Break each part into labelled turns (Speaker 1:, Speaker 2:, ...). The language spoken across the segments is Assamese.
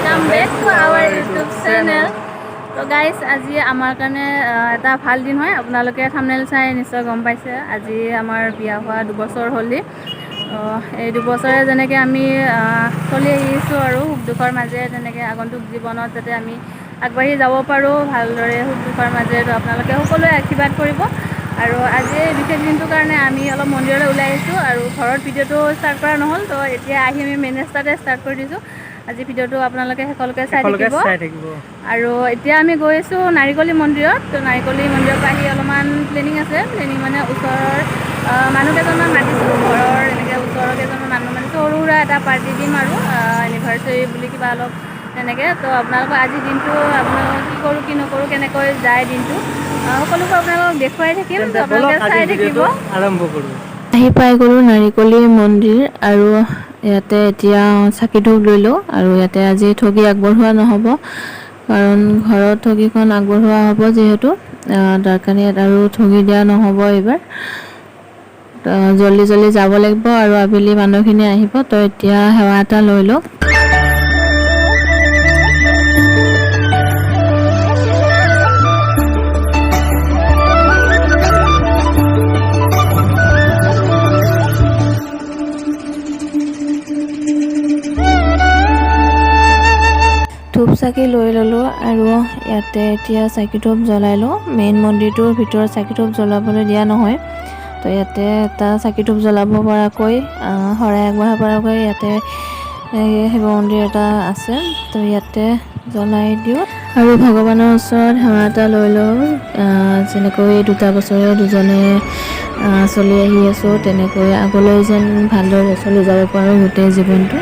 Speaker 1: Welcome back to our YouTube channel. তো গাইজ, আজি আমাৰ কাৰণে এটা ভাল দিন হয়। আপোনালোকে থামনেল চাই নিশ্চয় গম পাইছে, আজি আমাৰ বিয়া হোৱা 2 বছৰ হ'লি। তো এই 2 বছৰে যেনেকৈ আমি চলি আহিছোঁ আৰু সুখ দুখৰ মাজেৰে, তেনেকৈ আগন্তুক জীৱনত যাতে আমি আগবাঢ়ি যাব পাৰোঁ ভালদৰে সুখ দুখৰ মাজেৰে, তো আপোনালোকে সকলোৱে আশীৰ্বাদ কৰিব। আৰু আজি এই বিশেষ দিনটোৰ কাৰণে আমি অলপ মন্দিৰলৈ ওলাই আহিছোঁ আৰু ঘৰত ভিডিঅ'টো ষ্টাৰ্ট কৰা নহ'ল। তো এতিয়া আহি আমি মেইন ৰাস্তাতে ষ্টাৰ্ট কৰি দিছোঁ। আজি ভিডিঅ'টো আপোনালোকে শেষলৈকে চাই
Speaker 2: সকলোকে
Speaker 1: থাকিব।
Speaker 2: চাই থাকিব।
Speaker 1: আৰু এতিয়া আমি গৈ আছোঁ নাৰিকলি মন্দিৰত। তো নাৰিকলি মন্দিৰৰ পৰা আহি অলপমান প্লেনিং আছে। প্লেনিং মানে ওচৰৰ মানুহ কেইজনমান মাতিছোঁ, ঘৰৰ এনেকৈ ওচৰৰ কেইজনমান মানুহ মাতিছোঁ। সৰু সুৰা এটা পাৰ্টি দিম আৰু এনিভাৰ্চাৰী বুলি কিবা অলপ তেনেকৈ। তো আপোনালোকৰ আজিৰ দিনটো, আপোনালোকক কি কৰোঁ কি নকৰোঁ, কেনেকৈ যায় দিনটো, সকলোবোৰ আপোনালোকক দেখুৱাই থাকিম। তো
Speaker 2: তেন্তে
Speaker 1: আপোনালোকে
Speaker 2: ব'লক,
Speaker 1: চাই
Speaker 2: আজিৰ
Speaker 1: থাকিব।
Speaker 2: ভিডিঅ'টো আৰম্ভ কৰোঁ।
Speaker 3: আহি পাই গ'লোঁ নাৰিকলি মন্দিৰ আৰু ইয়াতে এতিয়া চাকি ধূপ লৈ লওঁ। আৰু ইয়াতে আজি ঠগি আগবঢ়োৱা নহ'ব, কাৰণ ঘৰত ঠগিখন আগবঢ়োৱা হ'ব যিহেতু, তাৰ কাৰণে ইয়াত আৰু ঠগি দিয়া নহ'ব এইবাৰ। তো জল্দি জল্দি যাব লাগিব আৰু আবেলি মানুহখিনি আহিব। তো এতিয়া সেৱা এটা লৈ লওঁ। ধূপ চাকি লৈ ল'লোঁ আৰু ইয়াতে এতিয়া চাকি ধূপ জ্বলাই লওঁ। মেইন মন্দিৰটোৰ ভিতৰত চাকি ধূপ জ্বলাবলৈ দিয়া নহয়। তো ইয়াতে এটা চাকি ধূপ জ্বলাব পৰাকৈ, শৰাই আগবঢ়াব পৰাকৈ ইয়াতে এই শিৱ মন্দিৰ এটা আছে। তো ইয়াতে জ্বলাই দিওঁ আৰু ভগৱানৰ ওচৰত সেৱা এটা লৈ লওঁ। যেনেকৈ দুটা বছৰে দুজনে চলি আহি আছোঁ, তেনেকৈ আগলৈ যেন ভালদৰে চলি যাব পাৰোঁ গোটেই জীৱনটো।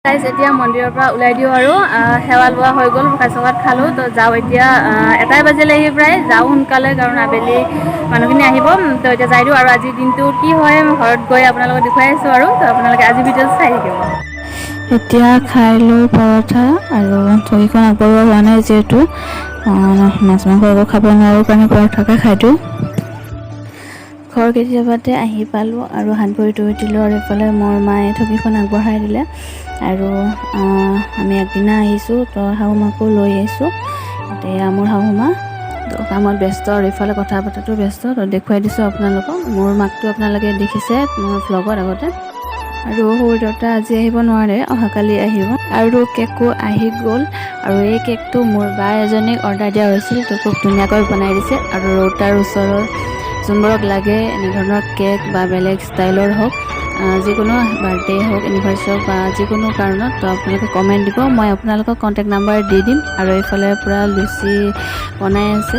Speaker 1: গাইজ, এতিয়া মন্দিৰৰ পৰা ওলাই দিওঁ আৰু সেৱা লোৱা হৈ গ'ল, প্ৰসাদ চসাদ খালোঁ। তো যাওঁ এতিয়া, এটাই বাজিলেহি প্ৰায়। যাওঁ সোনকালে, কাৰণ আবেলি মানুহখিনি আহিব। তো এতিয়া যাই দিওঁ আৰু আজিৰ দিনটো কি হয় মই ঘৰত গৈ আপোনালোকক দেখুৱাই আছোঁ আৰু। তো আপোনালোকে আজি ভিডিঅ'টো চাই থাকিব।
Speaker 3: এতিয়া খাই লৈ পৰঠা আৰু চকীখন আগবঢ়োৱা হোৱা নাই যিহেতু, মাছ মাংস একো খাব নোৱাৰোঁ কাৰণে পৰঠাকে খাই দিওঁ। ঘৰ কেতিয়াবাতে আহি পালোঁ আৰু হাত ভৰি ধুই দিলোঁ আৰু এইফালে মোৰ মায়ে ঠগিখন আগবঢ়াই দিলে। আৰু আমি আগদিনা আহিছোঁ, তো শাহু মাকো লৈ আহিছোঁ। এয়া মোৰ শাহু মা। তো কামত ব্যস্ত আৰু ইফালে কথা পতাতো ব্যস্ত। তো দেখুৱাই দিছোঁ আপোনালোকক। মোৰ মাকটো আপোনালোকে দেখিছে মোৰ ভ্লগত আগতে। আৰু সৰু দেউতা আজি আহিব নোৱাৰে, অহাকালি আহিব। আৰু কেকো আহি গ'ল আৰু এই কেকটো মোৰ বা এজনীক অৰ্ডাৰ দিয়া হৈছিল। তো খুব ধুনীয়াকৈ বনাই দিছে। আৰু ৰৌতাৰ ওচৰৰ যোনবোৰক লাগে এনেধৰণৰ কেক বা বেলেগ ষ্টাইলৰ হওক, যিকোনো বাৰ্থডে হওক, এনিভাৰ্চাৰী হওক বা যিকোনো কাৰণত, তো আপোনালোকে কমেণ্ট দিব, মই আপোনালোকক কণ্টেক্ট নাম্বাৰ দি দিম। আৰু এইফালে পূৰা লুচি বনাই আছে।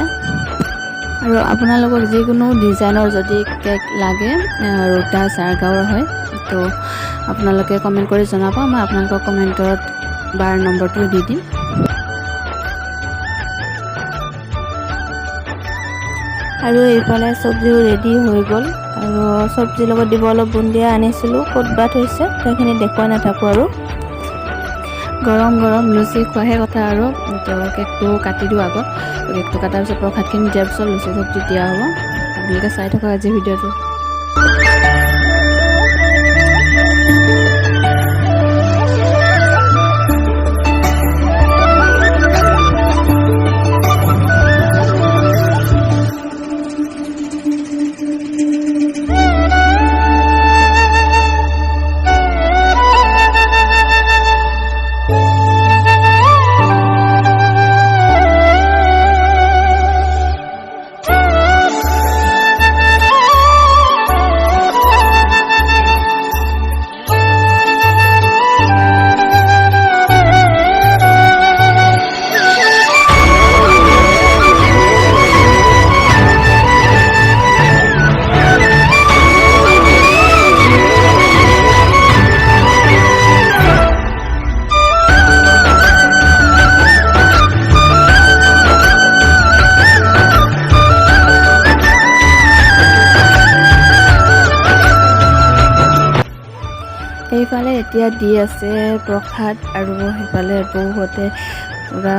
Speaker 3: আৰু আপোনালোকক যিকোনো ডিজাইনৰ যদি কেক লাগে, ৰৌতা চাৰগাঁৱৰ হয়, তো আপোনালোকে কমেণ্ট কৰি জনাব। মই আপোনালোকক কমেণ্টত বাৰ নম্বৰটো দি দিম। আৰু এইফালে চব্জিও ৰেডি হৈ গ'ল। আৰু চব্জিৰ লগত দিব অলপ বুন্দিয়া আনিছিলোঁ, ক'ত বা থৈছে, সেইখিনি দেখুৱাই নাথাকোঁ। আৰু গৰম গৰম লুচি খোৱাহে কথা। আৰু তো কেকটো কাটি দিওঁ আগত। কেকটো কটাৰ পিছত, প্ৰসাদখিনি দিয়াৰ পিছত লুচি চব্জি দিয়া হ'ব। আপোনালোকে চাই থাকক আজি ভিডিঅ'টো। এইফালে এতিয়া দি আছে প্ৰসাদ আৰু সেইফালে বৌহঁতে পূৰা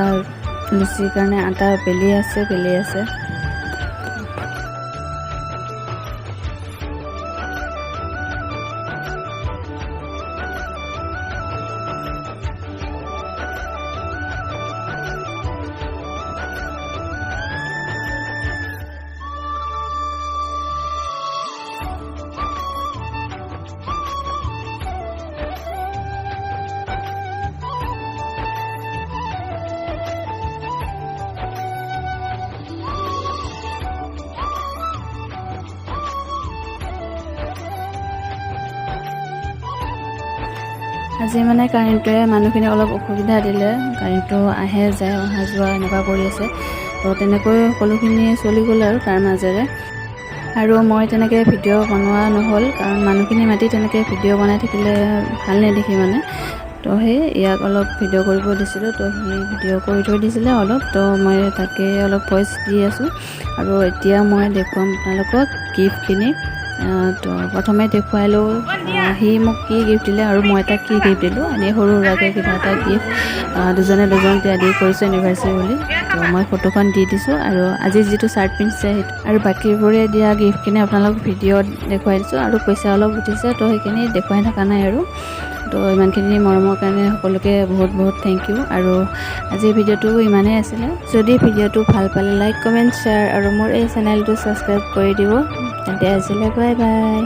Speaker 3: লুচিৰ কাৰণে আটা বেলি আছে, বেলি আছে। আজি মানে কাৰেণ্টটোৱে মানুহখিনিক অলপ অসুবিধা দিলে। কাৰেণ্টটো আহে যায়, অহা যোৱা এনেকুৱা কৰি আছে। তো তেনেকৈ সকলোখিনি চলি গ'ল আৰু তাৰ মাজেৰে। আৰু মই তেনেকৈ ভিডিঅ' বনোৱা নহ'ল, কাৰণ মানুহখিনি মাতি তেনেকৈ ভিডিঅ' বনাই থাকিলে ভাল নেদেখি মানে। তো সেই ইয়াক অলপ ভিডিঅ' কৰিব দিছিলোঁ, তো সি ভিডিঅ' কৰি থৈ দিছিলে অলপ। তো মই তাকে অলপ ভইচ দি আছোঁ। আৰু এতিয়া মই দেখুৱাম আপোনালোকক গিফ্টখিনি। তো প্ৰথমে দেখুৱাই লওঁ সি মোক কি গিফ্ট দিলে আৰু মই তাক কি গিফ্ট দিলোঁ। এনেই সৰু সুৰাকৈ কিবা এটা গিফ্ট দুজনে দুজনক দিয়া দি কৰিছোঁ এনিভাৰ্চাৰী বুলি। তো মই ফটোখন দি দিছোঁ আৰু আজি যিটো চাৰ্ট পিন্ধিছে সেইটো। আৰু বাকীবোৰে দিয়া গিফ্টখিনি আপোনালোক ভিডিঅ'ত দেখুৱাই দিছোঁ। আৰু পইচা অলপ উঠিছে, তো সেইখিনি দেখুৱাই থকা নাই আৰু। তো ইমানখিনি মৰমৰ কাৰণে সকলোকে বহুত বহুত thank U. আৰু আজিৰ ভিডিঅ'টো ইমানেই আছিলে।
Speaker 2: যদি ভিডিঅ'টো ভাল পালে লাইক, কমেণ্ট, শ্বেয়াৰ আৰু মোৰ এই চেনেলটো ছাবস্ক্ৰাইব কৰি দিব। তেন্তে আজিলৈ বাই বাই।